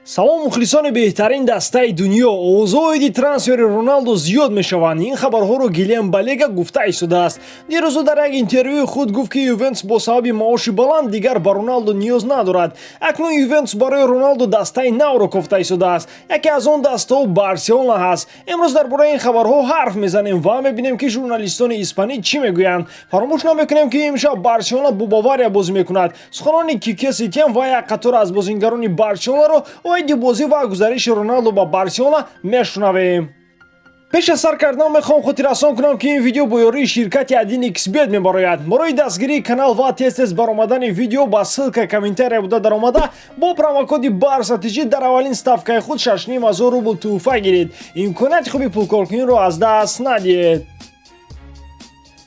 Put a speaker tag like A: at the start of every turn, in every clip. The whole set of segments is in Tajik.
A: Салом, мухлисони беҳтарин дастаи дунё! Овозҳои трансфери Роналдо зиёд мешаванд. Ин хабарҳоро Гилем Балега гуфта истодааст. Дирӯз ӯ дар як интервюи худ гуфт, ки Ювентус бо сабаби маоши баланд дигар ба Роналдо ниёз надорад. Акнун Ювентус барои Роналдо дастаи навро кофта истодааст. Яке аз он дастаҳо Барселона ҳаст. Имрӯз дар бораи ин хабарҳо ҳарф мезанем ва мебинем, ки журналистони испанӣ чӣ мегӯянд. Фаромӯш намекунем, ки имшаб Барселона бо Бавария бозӣ мекунад. Суханони Кике Сетиен ва як қатор аз бозингарони Барселонаро оиди бозӣ ва гузариши Роналдо ба Барселона мешунавем. Пеш аз сар кардан мехоҳам хотиррасон кунам, ки ин видео бо ёрии ширкати 1xBet мебарояд. Барои дастгирии канал ва тез-тез баромадани видео ба ссылка комментария буда даромада, бо промокоди Барса ТЖ дар аввалин ставкаи худ 6500 рубл тӯҳфа гиред. Имконияти хуби пулкоркуниро аз даст надиҳед.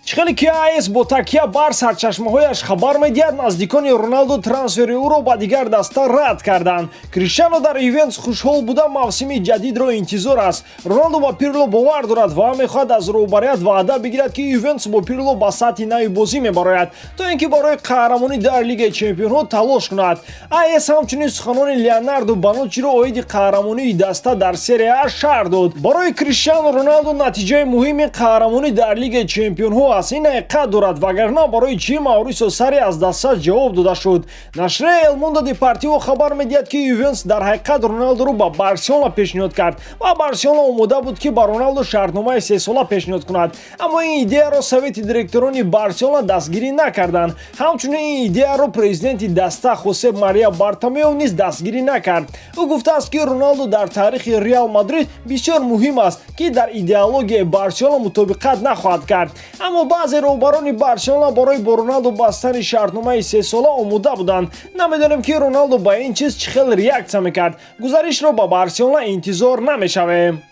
A: Чӣ хеле ки АС бо такя бар сарчашмаҳояш хабар медиҳад, наздикони Роналдо трансфери ӯро ба дигар даста рад карданд. Криштиано дар Ювентус хушҳол буда, мавсими ҷадидро интизор аст. Роналдо ба Пирло бовар дорад ва мехоҳад аз роҳбарият ваъда бигирад, ки Ювентус бо Пирло ба сатҳи нави бозӣ мебарояд, то ин ки барои қаҳрамонӣ дар Лигаи чемпионҳо талош кунад. АС ҳамчунин суханони Леонардо Бонуччиро оиди қаҳрамонии даста дар Серия А шарҳ дод. Барои Криштиану Роналдо натиҷаи муҳими қаҳрамонӣ дар Лигаи чемпионҳо аст. Ин ҳақиқат дорад, вагарна барои чӣ Маурисио Сари аз даста ҷавоб дода шуд? Нашрияи Эл Мундо Депортиво хабар медиҳад, ки Ювентус дар ҳақиқат Роналдоро ба Барселона пешниҳод кард ва Барселона омода буд, ки ба Роналдо шартномаи сесола пешниҳод кунад, аммо ин идеяро совети директорони Барселона дастгирӣ накарданд. Ҳамчунин ин идеяро президенти даста Хосеп Мария Бартомео низ дастгирӣ накард. Ӯ гуфтааст, ки Роналдо дар таърихи Реал Мадрид бисёр муҳим аст, ки дар идеологияи Барселона мутобиқат нахоҳад кард. Аммо баъзе роҳбарони Барселона барои бо Роналдо бастани шартномаи сесола омода буданд. Намедонем, ки Роналдо ба ин чиз чӣ хел реаксия мекард. Гузаришро ба Барселона интизор намешавем.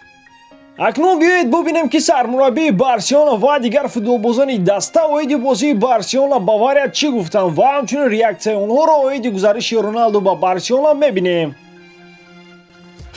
A: Акнун биёед бубинем, ки сармураббии Барселона ва дигар футболбозони даста оиди бозии Барселона Бавария чӣ гуфтанд ва ҳамчунин реаксияи онҳоро оиди гузариши Роналдо ба Барселона мебинем.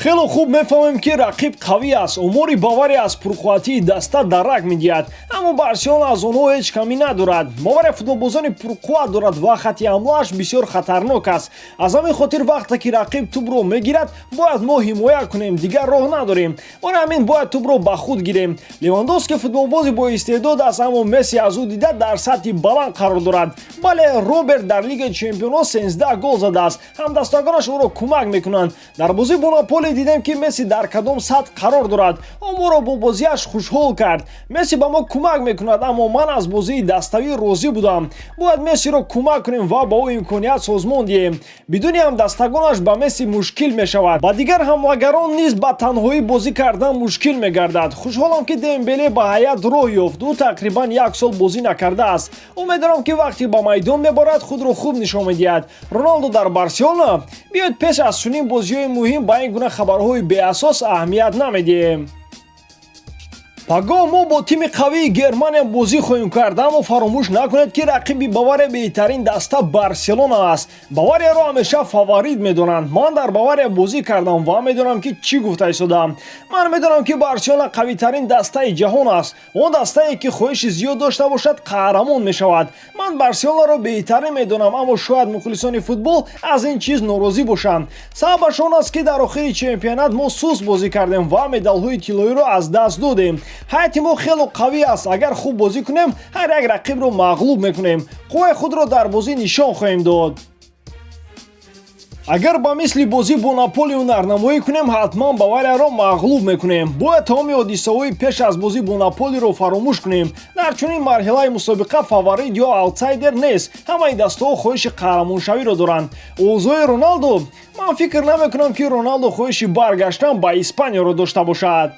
A: Хело хуб мефаҳмем, ки рақиб қавӣ аст. Омори Бавария аз пурқувватии даста дарак медиҳад, аммо Барселона аз онҳо ҳеҷ камӣ надорад. Бавария футболбозони пурқувват дорад ва хатти ҳамлааш бисёр хатарнок аст. Аз ҳамин хотир, вақте ки рақиб тӯбро мегирад, бояд мо ҳимоя кунем, дигар роҳ надорем. Барои ҳамин бояд тӯбро ба худ гирем. Левандовски футболбози боистеъдод аст, аммо Месси аз ӯ дида дар сатҳи баланд қарор дорад. Бале, Роберт дар Лигаи чемпионҳо 13 гол задааст, ҳамдастагонаш ӯро кӯмак мекунанд. Дар бозӣ бо Наполи дидем, ки Месси дар кадом сатҳ қарор дорад. Ӯ моро бо бозиаш хушҳол кард. Месси ба мо кӯмак мекунад, аммо ман аз бозии даставӣ розӣ будам. Бояд Мессиро кӯмак кунем ва ба ӯ имконият созмон диҳем. Бидуни ҳамдастагонаш ба Месси мушкил мешавад. Ба дигар ҳамлагарон низ ба танҳоӣ бозӣ кардан мушкил мегардад. Хушҳолам, ки Дембеле ба ҳайат роҳ ёфт. Ӯ тақрибан як сол бозӣ накардааст. Умедворам, ки вақте ба майдон мебарад, худро хуб нишон медиҳад. Роналдо дар Барселона? Биёед, пеш аз чунин бозиҳои муҳим ба ин гуна хабарҳои беасос аҳамият намедиҳем. Пагоҳ мо бо тими қавии Германия бозӣ хоҳем кард, аммо фаромӯш накунед, ки рақиби Бавария беҳтарин даста Барселона аст. Баварияро ҳамеша фаворит медонанд. Ман дар Бавария бозӣ кардам ва медонам, ки чӣ гуфта истодаам. Ман медонам, ки Барселона қавитарин дастаи ҷаҳон аст. Он дастае, ки хоҳиши зиёд дошта бошад, қаҳрамон мешавад. Ман Барселонаро беҳтарин медонам, аммо шояд мухлисони футбол аз ин чиз норозӣ бошанд. Сабабаш он аст, ки дар охири чемпионат мо суст бозӣ кардем ва медалҳои тиллоиро аз даст додем. Ҳайати мо хело қавӣ аст. Агар хуб бозӣ кунем, ҳар як рақибро мағлуб мекунем. Қувваи худро дар бозӣ нишон хоҳем дод. Агар ба мисли бозӣ бо Наполи ҳунарнамоӣ кунем, ҳатман Баварияро мағлуб мекунем. Бояд тамоми ҳодисаҳои пеш аз бозӣ бо Наполиро фаромӯш кунем. Дар чунин марҳилаи мусобиқа фаворит ё аутсайдер нест, ҳамаи дастаҳо хоҳиши қаҳрамоншавиро доранд. Овозҳои Роналдо? Ман фикр намекунам, ки Роналдо хоҳиши баргаштан ба Испанияро дошта бошад.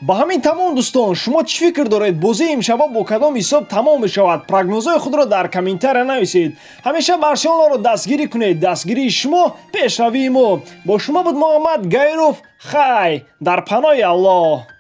A: Ба ҳамин тамом, дӯстон. Шумо чӣ фикр доред, бозии имшаба бо кадом ҳисоб тамом мешавад? Прогнозҳои худро дар комментария нависед. Ҳамеша Барселонаро дастгирӣ кунед. Дастгирии шумо пешравии мо. Бо шумо буд Муҳаммад Гайров. Хай, дар паноҳи Аллоҳ.